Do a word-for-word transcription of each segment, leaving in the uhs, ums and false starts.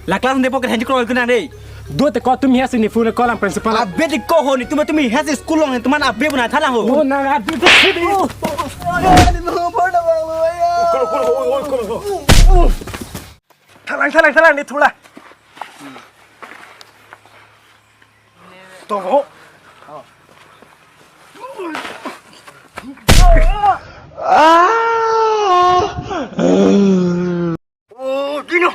La class de pocket henji kroi kunang dei. Do te ko tumi hasi ne phone call ang principal. Abe de ko ho ni tuma tumi hasi school long ni tuma abe puna thala ho. Oh, nang adu tu sidi. Kolo, kolo, oi, oi, kolo, kolo. Thalang, thalang, thalang, ni thula. Tong ho. Oh, Dino.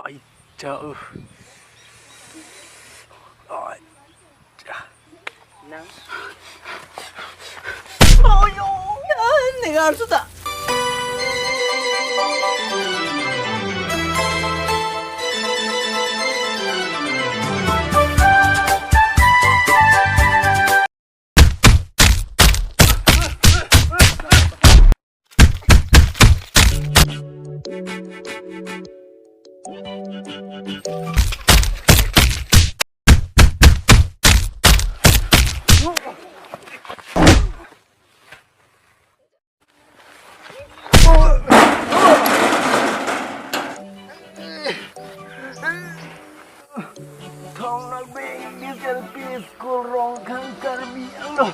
Ai, jauh. Ai, ja. Nang. Oh, yo. Negar sudah. Thong Nalbeng, this L P school, Rongkhang, Karbi Anglong.